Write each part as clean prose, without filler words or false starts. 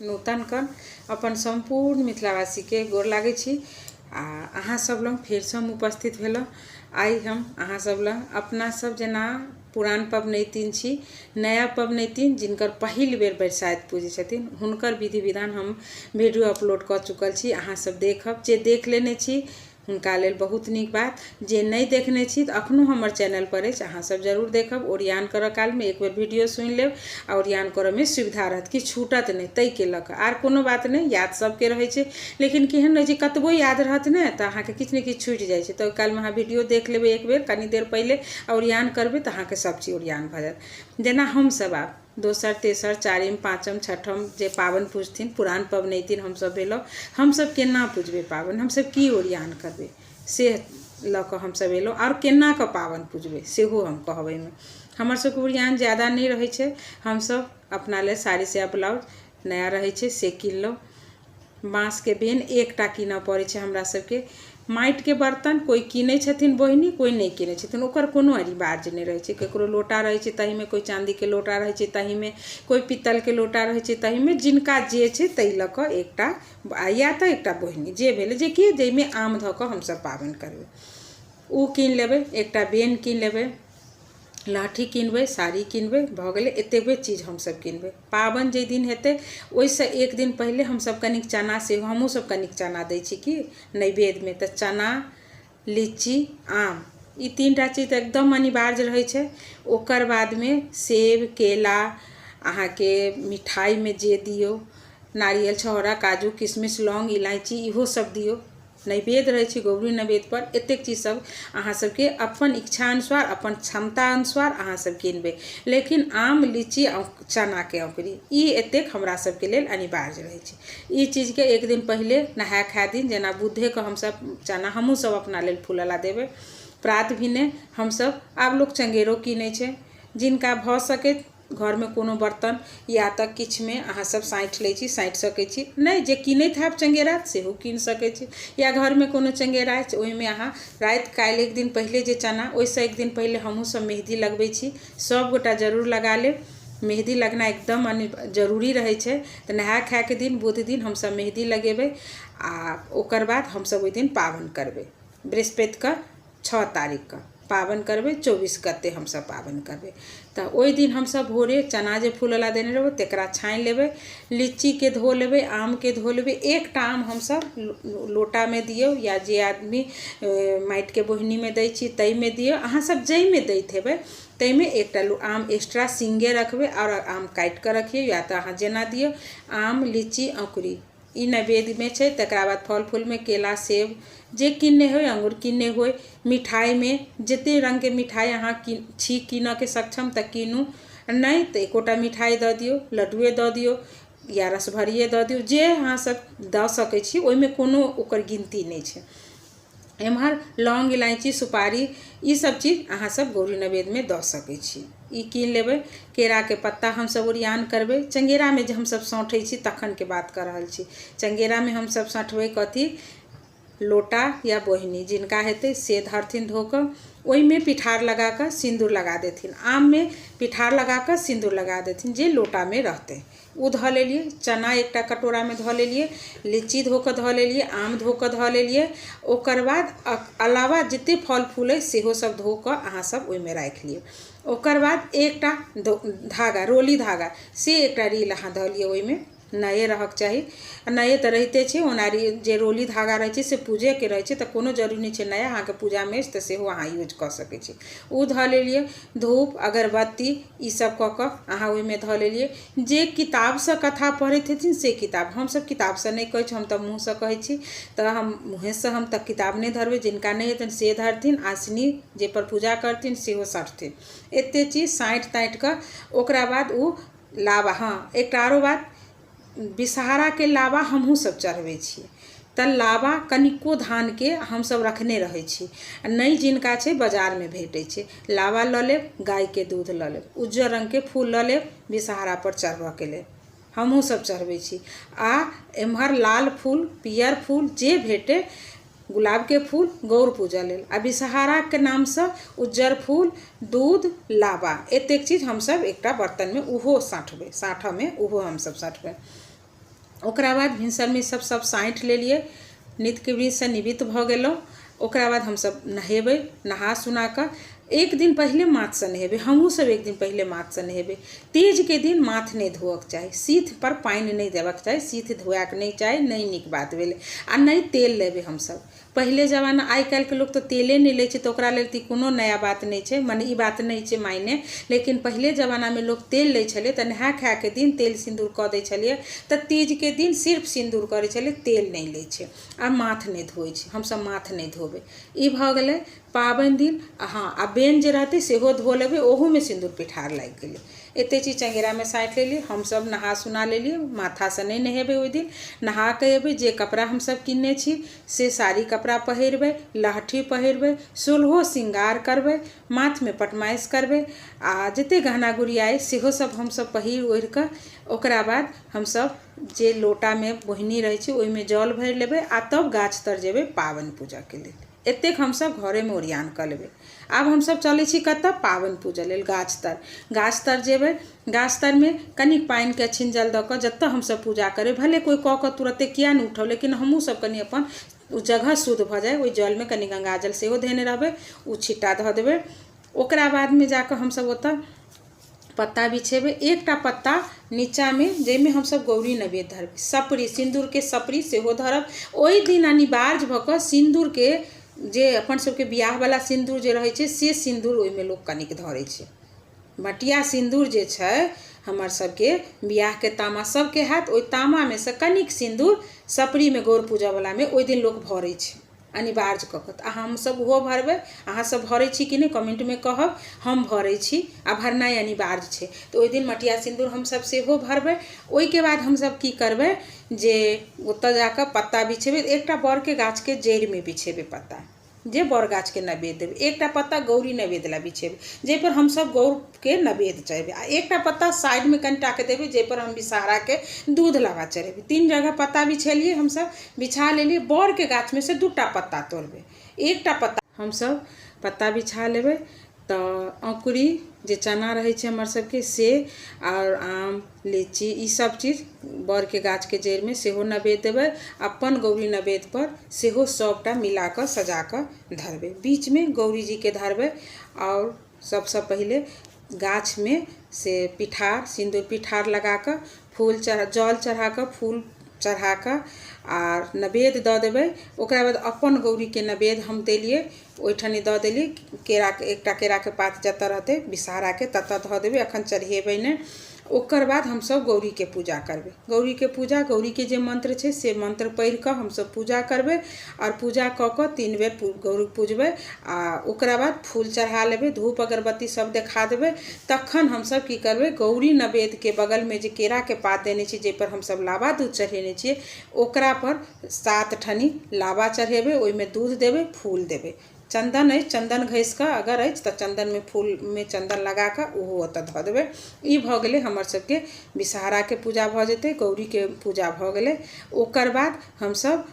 नूतन कऽ अपन सम्पूर्ण मिथिलावासीके गोर लागै छी आ अहाँ सब लग फेरसँ हम उपस्थित भेलहुँ। आइ हम अहाँ सब लग अपना सब जेना पुरान पबनैतिन छी, नया पबनैतिन जिनकर पहिल बेर बरसाइत पूजै छथिन हुनकर विधि विधान हम वीडियो अपलोड कऽ चुकल छी। अहाँ सब देखब, जे देख लेने छी हुनका लेल बहुत नीक बात, जे नहि देखने छी तऽ अखनो हमर चैनलपर अछि, अहाँ सब जरूर देखब। ओरियान करऽ कालमे एक बेर वीडियो सुनि लेब आ ओरियान करऽमे सुविधा रहत, किछु छूटत नहि। ताहिके लऽ कऽ आर कोनो बात नहि, याद सबके रहै छै, लेकिन केहन रहै छै कतबो याद रहत ने तऽ अहाँके किछु ने किछु छूटि जाइ छै। तऽ ओहि कालमे अहाँ वीडियो देख लेबै एक बेर कनि देर पहिले आ ओरियान करबै तऽ अहाँके सब चीज ओरियान भऽ जायत। जेना हमसब आब दोसर तेसर चारिम पाँचम छठम जे पाबनि पूजथिन, पुरान पबनैतिन हमसब भेलहुँ, हमसब केना पूजबै पाबनि, हमसब की ओरियान करबै से लऽ कऽ हमसब एलहुँ। आओर केना कऽ पाबनि पूजबै सेहो हम कहब। एहिमे हमर सबके ओरियान ज्यादा नहि रहै छै। हमसब अपना लेल साड़ी साया ब्लाउज नया रहै छै से किनलहुँ। बाँसके बेन एकटा कीनऽ पड़ै छै हमरा सबके। माटिके बर्तन कोइ कीनै छथिन बोहिनी, कोइ नहि कीनै छथिन, ओकर कोनो अनिवार्य नहि रहै छै। ककरो लोटा रहै छै ताहिमे, कोइ चाँदीके लोटा रहै छै ताहिमे, कोइ पीतलके लोटा रहै छै ताहिमे, जिनका जे छै ताहि लऽ कऽ एकटा या तऽ एकटा बोहिनी जे भेलै, जेकि जाहिमे आम धऽ कऽ हमसब पाबनि करबै ओ कीन लेबै, एकटा बेन कीन लेबै, लहठी किनबै, साड़ी किनबै, भऽ गेलै। एतबे चीज हमसब किनबै। पाबनि जाहि दिन हेतै ओहिसँ एक दिन पहिले हमसब कनिक चना सेहो, हमहूँ सब कनिक चना दै छी कि नैवेद्यमे। तऽ चना, लीची, आम ई तीनटा चीज तऽ एकदम अनिवार्य रहै छै। ओकर बादमे सेब, केला, अहाँके मिठाइमे जे दियौ, नारियल, छहोरा, काजू, किशमिश, लौंग, इलायची इहो सब दियौ। नैवेद्य रहै छै गौरी नैवेद्यपर। एतेक चीज सब अहाँ सबके अपन इच्छा अनुसार अपन क्षमता अनुसार अहाँ सब किनबै, लेकिन आम, लीची आ चनाके औंकुरी ई एतेक हमरा सबके लेल अनिवार्य रहै छै। ई चीजके एक दिन पहिले नहाय खाय दिन जेना बुधेके हमसब चना हमहूँ सब अपना लेल फूलऽ देबै। प्रात भिने हमसब, आब लोक चङ्गेरो कीनै छै, जिनका भऽ सकै घरमे कोनो बर्तन या तऽ किछुमे अहाँ सब साँठि लै छी, साँठि सकै छी। नहि जे कीनैत हैब चङ्गेरा सेहो कीन सकै छी, या घरमे कोनो चङ्गेरा अछि ओहिमे अहाँ राति काल्हि एक दिन पहिले जे चना, ओहिसँ एक दिन पहिले हमहूँ सब मेहदी लगबै छी। सबगोटा जरूर लगा लेब। मेहदी लगनाइ एकदम जरूरी रहै छै। तऽ नहाय खायके दिन बुध दिन हमसब मेहदी लगेबै आ ओकर बाद हमसब ओहि दिन पाबनि करबै। बृहस्पतिके 6 तारीखके पाबनि करबै, 24 गते हमसब पाबनि करबै। तऽ ओहि दिन हमसब भोरे चना जे फूलऽला देने रहबै तकरा छानि लेबै, लीचीके धो लेबै, आमके धो लेबै। एकटा आम हमसब लोटामे दियौ या जे आदमी माटिके बोहिनीमे दै छी ताहिमे दियौ, अहाँ सब जाहिमे दैत हेबै ताहिमे एकटा आम एक्स्ट्रा सिङ्गे रखबै आओर आम काटिकऽ रखियौ या तऽ अहाँ जेना दियौ। आम, लीची, औंकुरी ई नैवेद्यमे छै। तकरा बाद फल फूलमे केला, सेब जे किनने होइ, अङ्गूर किनने होइ। मिठाइमे जते रङ्गके मिठाइ अहाँ छी कीनऽके सक्षम तऽ कीनू, नहि तऽ एकोटा मिठाइ दऽ दियौ, लड्डुए दऽ दियौ या रसभरिए दऽ दियौ, जे अहाँ सब दऽ सकै छी ओहिमे कोनो ओकर गिनती नहि छै। एम्हर लौंग, इलायची, सुपारी ई सब चीज अहाँ सब गौरी नैवेद्यमे दऽ सकै छी। ई कीन लेबै। केराके पत्ता हमसब ओरियान करबै। चङ्गेरामे जे हमसब सौंठै छी तखनके बात कऽ रहल छी। चङ्गेरामे हमसब सौंठबै कथी? लोटा या बोहिनी जिनका हेतै से धरथिन धो कऽ, ओहिमे पिठार लगा कऽ सिन्दूर लगा देथिन। आममे पिठार लगा कऽ सिन्दूर लगा देथिन जे लोटामे रहतै। ओ धऽ लेलियै। चना एकटा कटोरामे धऽ लेलियै, लीची धो कऽ धऽ लेलियै, आम धो कऽ धऽ लेलियै। ओकर बाद अलावा जते फल फूल अइ सेहो सब धो कऽ अहाँ सब ओहिमे राखि लिअ। ओकर बाद एकटा धागा, रोली धागा से एकटा रील अहाँ धऽ लिअ, ओहिमे नये रहक चाही, नये तऽ रहिते छै। ओना जे रोली धागा रहै छै से पूजेके रहै छै, तऽ कोनो जरूरी नहि छै नया, अहाँके पूजामे अछि तऽ सेहो अहाँ यूज कऽ सकै छी। ओ धऽ लेलियै। धूप, अगरबत्ती ई सब कऽ कऽ अहाँ ओहिमे धऽ लेलियै। जे किताबसँ कथा पढ़ैत हेथिन से किताब, हमसब किताबसँ नहि कहै छी, हम तऽ मुँहसँ कहै छी, तऽ हम मुँहेसँ, हम तऽ किताब नहि धरबै। जिनका नहि हेतनि से धरथिन, आसनी जाहिपर पूजा करथिन सेहो सटथिन। एते चीज साँठि ताँठि कऽ ओकरा बाद ओ लाबा। हँ, एकटा आरो बात, विषहाराके लाबा हमहूँ सब चढ़बै छी, तऽ लाबा कनिको धानके हमसब रखने रहै छी, आ नहि जिनका छै बाजारमे भेटै छै। लाबा लऽ लेब, गायके दूध लऽ लेब, उज्जर रङ्गके फूल लऽ लेब विषहारापर चढ़बऽके लेल, हमहूँ सब चढ़बै छी। आ एम्हर लाल फूल, पियर फूल जे भेटै, गुलाबके फूल गौर पूजा लेल, आ विषहाराके नामसँ उज्जर फूल, दूध, लाबा एतेक चीज हमसब एकटा बर्तनमे ओहो साँठबै, साँठऽमे ओहो हमसब साँठबै। ओकरा बाद भिनसरमे सब सब साँठि लेलियै, नित्यक्रियासँ निवृत्त भऽ गेलहुँ। ओकरा बाद हमसब नहेबै, नहा सुना कऽ एक दिन पहिले माथसँ नहेबै। हमहूँ सब एक दिन पहिले माथसँ नहेबै। तीजके दिन माथ नहि धोअके चाही, सीथपर पानि नहि देबऽके चाही, सीथ धोअके नहि चाही, नहि नीक बात भेलै। आओर नहि तेल लेबै हमसब। पहिले जमाना, आइ काल्हिके लोक तऽ तेले नहि लै छै, तऽ ओकरा लेल तऽ ई कोनो नया बात नहि छै, मने ई बात नहि छै मायने। लेकिन पहिले जमानामे लोक तेल लै छलै तऽ नहाय खायके दिन तेल सिन्दूर कऽ दै छलियै, तऽ तीजके दिन सिर्फ सिन्दूर करै छलै, तेल नहि लै छै आ माथ नहि धोइ छै। हमसब माथ नहि धोबै। ई भऽ गेलै पाबनि दिन। हँ, आ बेन जे रहतै सेहो धो लेबै, ओहूमे सिन्दूर पिठार लागि गेलै। एते चीज चङ्गेरामे साटि लेलियै हमसब, नहा सुना लेलियै। माथासँ नहि नहेबै ओहि दिन। नहा कऽ एबै, जे कपड़ा हमसब किनने छी से साड़ी कपड़ा पहिरबै, लहठी पहिरबै, सोलहो श्रृंगार करबै, माथमे पटमाइश करबै आ जते गहना गुड़िया अइ सेहो सब हमसब पहिर ओढ़ि कऽ ओकरा बाद हमसब जे लोटामे बोहिनी रहै छै ओहिमे जल भरि लेबै आ तब गाछ तर जेबै पाबनि पूजऽके लेल। एतेक हमसब घरेमे ओरियान कऽ लेबै। आब हमसब चलै छी कतऽ? पाबनि पूजऽ लेल गाछ तर। गाछ तर जेबै, गाछ तरमे कनिक पानिके अछिञ्जल दऽ कऽ जतऽ हमसब पूजा करबै, भले कोइ कऽ कऽ तुरते किया नहि उठल, लेकिन हमहूँ सब कनि अपन ओ जगह शुद्ध भऽ जाइ, ओहि जलमे कनि गङ्गाजल सेहो धेने रहबै, ओ छिट्टा धऽ देबै। ओकरा बादमे जाकऽ हमसब ओतऽ पत्ता बिछेबै। एकटा पत्ता नीचाँमे जाहिमे हमसब गौरी नैवेद्य धरबै, सपरी, सिन्दूरके सपरी सेहो धरब। ओहि दिन अनिवार्य भऽ कऽ सिन्दूरके, जे अपन सबके बियाहवला सिन्दूर जे रहै छै, से सिन्दूर ओहिमे लोक कनिक धरै छै। मटिया सिन्दूर जे छै हमर सबके बियाहके तामा सबके हैत, ओहि तामामे सँ कनिक सिन्दूर सपरीमे गौर पूजऽवलामे ओहि दिन लोक भरै छै अनिवार्य कऽ कऽ। तऽ हमसब ओहो भरबै। अहाँ सब भरै छी कि नहि, कमेन्टमे कहब। हम भरै छी आ भरनाइ अनिवार्य छै। तऽ ओहि दिन मटिया सिन्दूर हमसब सेहो भरबै। ओहिके बाद हमसब की करबै जे ओतऽ जाकऽ पत्ता बिछेबै। एकटा बड़के गाछके जड़िमे बिछेबै पत्ता, जे बड़ गाछके नैवेद्य देबै। एकटा पत्ता गौरी नैवेद्य लए बिछेबै, जाहिपर हमसब गौरके नैवेद्य चढ़ेबै, आ एकटा पत्ता साइडमे कनिटाके देबै, जाहिपर हम विषहराके दूध लाबा चढ़ेबै। तीन जगह पत्ता बिछेलियै हमसब, बिछा लेलियै। बड़के गाछमे से दूटा पत्ता तोड़बै, एकटा पत्ता हमसब पत्ता बिछा लेबै। तऽ अँकुरी जे चना रहै छै हमर सबके से, आओर आम, लीची, ई सब चीज बड़के गाछके जड़िमे सेहो नैवेद्य देबै। अपन गौरी नैवेद्यपर सेहो सबटा मिलाकऽ सजाकऽ धरबै, बीचमे गौरीजीके धरबै। आओर सबसँ पहिले गाछमे से पिठार, सिन्दूर पिठार लगाकऽ, फूल चढ़ा, जल चढ़ाकऽ, फूल चढ़ाकऽ आर नैवेद्य दऽ देबै। ओकरा बाद अपन गौरीके नैवेद्य हम देलियै, ओहिठनी दऽ देली। केराके एकटा केराके पात जतऽ रहतै विषहराके ततऽ धऽ देबै, एखन चढ़ेबै नहि। ओकर बाद हमसब गौरीके पूजा करबै। गौरीके पूजा, गौरीके जे मन्त्र छै से मन्त्र पढ़ि कऽ हमसब पूजा करबै, आओर पूजा कऽ कऽ तीन बेर गौरी पूजबै आ ओकरा बाद फूल चढ़ा लेबै, धूप अगरबत्ती सब देखा देबै। तखन हमसब की करबै, गौरी नैवेद्यके बगलमे जे केराके पात देने छी, जाहिपर हमसब लाबा दूध चढ़ेने छियै, ओकरा पर 7 ठनी लाबा चढ़ेबै, ओहिमे दूध देबै, फूल देबै। चन्दन अछि, चन्दन घसि कऽ अगर अछि तऽ चन्दनमे, फूलमे चन्दन लगा कऽ ओहो ओतऽ धऽ देबै। ई भऽ गेलै हमर सबके विषहराके पूजा भऽ जेतै, गौरीके पूजा भऽ गेलै। ओकर बाद हमसब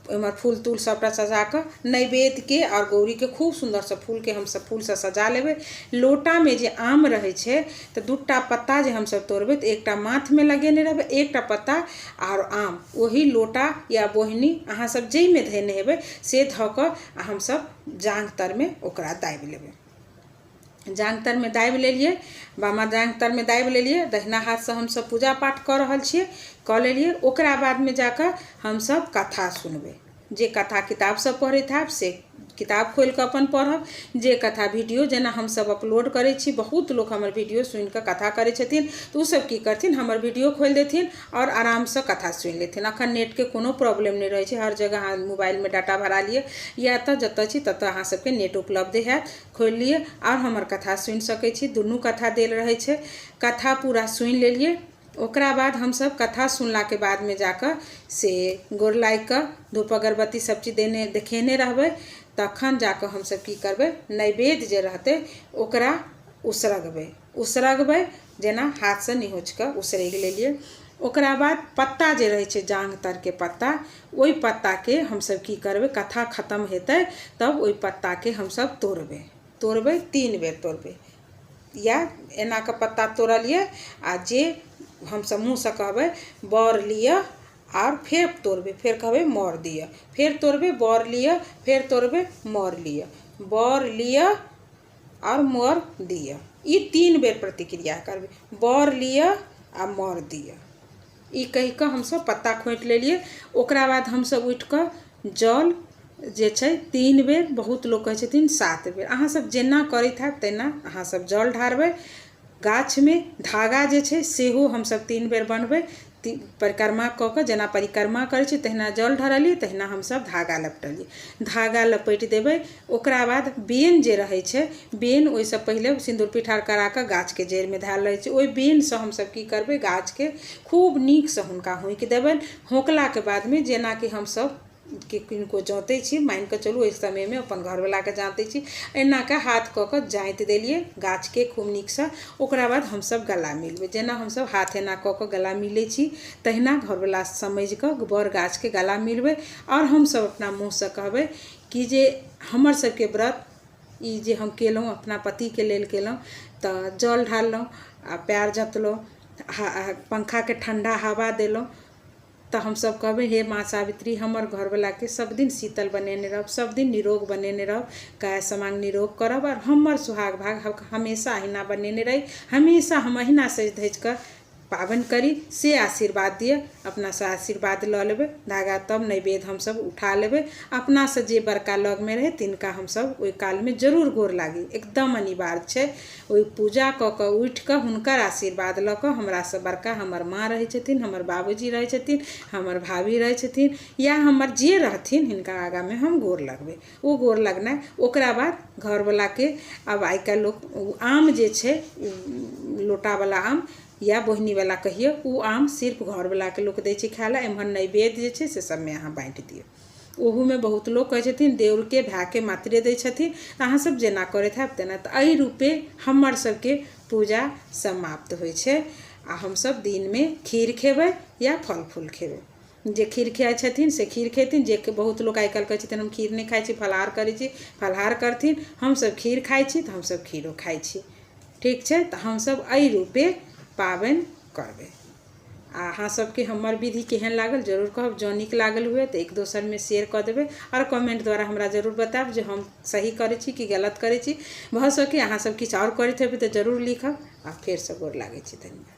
ओहिमे फूल तूल सबटा सजा कऽ नैवेद्यके आओर गौरीके खूब सुन्दरसँ फूलके हमसब फूलसँ सजा लेबै। लोटामे जे आम रहै छै तऽ दूटा पत्ता जे हमसब तोड़बै तऽ एकटा माथमे लगेने रहबै, एकटा पत्ता आओर आम ओही लोटा या बोहिनी अहाँ सब जाहिमे धेने हेबै से धऽ कऽ आ हमसब जाँघ तरमे ओकरा दाबि लेबै। जाँघ तरमे दाबि लेलियै, बामा जाँघ तरमे दाबि लेलियै, दहिना हाथसँ हमसब पूजा पाठ कऽ रहल छियै, कऽ लेलियै। ओकरा बादमे जाकऽ हमसब कथा सुनबै। जे कथा किताब सब पढ़ैत हैब से किताब खोलि कऽ अपन पढ़ब, जे कथा वीडियो जेना हमसब अपलोड करै छी, बहुत लोक हमर वीडियो सुनि कऽ कथा करै छथिन, तऽ ओसब की करथिन, हमर वीडियो खोलि देथिन आओर आरामसँ कथा सुनि लेथिन। अखन नेटके कोनो प्रॉब्लम नहि रहै छै, हर जगह अहाँ मोबाइलमे डाटा भरा लिअ या तऽ जतऽ छी ततऽ अहाँ सबके नेट उपलब्ध हैत, खोलि लिअ आओर हमर कथा सुनि सकै छी। दुनू कथा देल रहै छै, कथा पूरा सुनि लेलियै। ओकरा बाद हमसब कथा सुनलाके बादमे जाकऽ से गोर लागि कऽ धूप अगरबत्ती सब चीज देने देखेने रहबै, तखन जाकऽ हमसब की करबै, नैवेद्य जे रहतै ओकरा उसरगबै। उसरगबै जेना हाथसँ निहोछि कऽ उसरगि लेलियै। ओकरा बाद पत्ता जे रहै छै जाँघ तरके पत्ता, ओहि पत्ताके हमसब की करबै, कथा खतम हेतै तब ओहि पत्ताके हमसब तोड़बै। तोड़बै, 3 बेर तोड़बै, या एना कऽ पत्ता तोड़लियै आ जे हमसब मुँहसँ कहबै, बर लिअ आओर फेर तोड़बै, फेर कहबै मर दिअ, फेर तोड़बै बर लिअ, फेर तोड़बै मर लिअ, बर लिअ आओर मर दिअ। ई 3 बेर प्रतिक्रिया करबै, बर लिअ आ मर दिअ। ई कहि कऽ हमसब पत्ता खोँटि लेलियै। ओकरा बाद हमसब उठि कऽ जल जे छै 3 बेर, बहुत लोक कहै छथिन 7 बेर, अहाँसब जेना करैत हैब तेना अहाँसब जल ढारबै। गाछमे धागा जे छै सेहो हमसब 3 बेर बन्हबै, परिक्रमा कऽ कऽ, जेना परिक्रमा करै छी तहिना जल ढारलियै, तहिना हमसब धागा लपटलियै, धागा लपेटि देबै। ओकरा बाद बेन जे रहै छै, बेन ओहिसँ पहिले सिन्दूर पिठार करा कऽ गाछके जड़िमे धयल रहै छै, ओहि बेनसँ हमसब की करबै, गाछके खूब नीकसँ हुनका होंकि देबनि। होंकलाके बादमे जेनाकि हमसब कि किनको जाँतै छी, मानिकऽ चलू ओहि समयमे अपन घरवलाके जाँतै छी, एना कऽ हाथ कऽ कऽ जाँति देलियै गाछके खूब नीकसँ। ओकरा बाद हमसब गला मिलबै, जेना हमसब हाथ एना कऽ कऽ गला मिलै छी तहिना घरवला समझिकऽ बड़ गाछके गला मिलबै। आओर हमसब अपना मुँहसँ कहबै कि जे हमर सबके व्रत ई जे हम केलहुँ अपना पतिके लेल केलहुँ, तऽ जल ढारलहुँ आ पयर जँतलहुँ, पंखाके ठण्डा हवा देलहुँ, तऽ हमसब कहबै हे माँ सावित्री, हमर घरवलाके सब दिन शीतल बनेने रहब, सब दिन निरोग बनेने रहब, काया समांग निरोग करब, आओर हमर सुहाग भाग हमेशा अहिना बनेने रही, हमेशा हम अहिना सजि धजि कऽ पाबनि करी, से आशीर्वाद दिअ। अपनासँ आशीर्वाद लऽ लेबै धागा, तब नैवेद्य हमसब उठा लेबै। अपनासँ जे बड़का लगमे रहै तिनका हमसब ओहि कालमे जरूर गोर लागी, एकदम अनिवार्य छै। ओहि पूजा कऽ कऽ उठि कऽ हुनकर आशीर्वाद लऽ कऽ, हमरासँ बड़का हमर माँ रहै छथिन, हमर बाबूजी रहै छथिन, हमर भाभी रहै छथिन, या हमर जे रहथिन, हिनका आगाँमे हम गोर लगबै, ओ गोर लगनाइ। ओकरा बाद घरवलाके, आब आइ काल्हि लोक आम जे छै लोटावला आम या बोहनीवला कहियौ, ओ आम सिर्फ घरवलाके लोक दै छै खाइ लए। एम्हर नैवेद्य जे छै से सबमे अहाँ बाँटि दियौ। ओहूमे बहुत लोक कहै छथिन देउरके भायके मात्रे दै छथिन, तऽ अहाँसब जेना करैत हैब तेना। तऽ एहि रूपे हमर सबके पूजा समाप्त होइ छै। आ हमसब दिनमे खीर खेबै या फल फूल खेबै। जे खीर खाइ छथिन से खीर खेथिन, जे बहुत लोक आइ काल्हि कहै छथिन हम खीर नहि खाइ छी फलाहार करै छी, फलाहार करथिन। हमसब खीर खाइ छी तऽ हमसब खीरो खाइ छी, ठीक छै। तऽ हमसब एहि रूपे पाबनि करबै। आ अहाँ सबके हमर विधि केहन लागल जरूर कहब। जँ नीक लागल हुए तऽ एक दोसरमे शेयर कऽ देबै, आओर कमेंट द्वारा हमरा जरूर बतायब जे हम सही करै छी कि गलत करै छी। भऽ सकै अहाँ सब किछु आओर करैत हेबै तऽ जरूर लिखब। आ फेरसँ गोर लागै छी, धन्यवाद।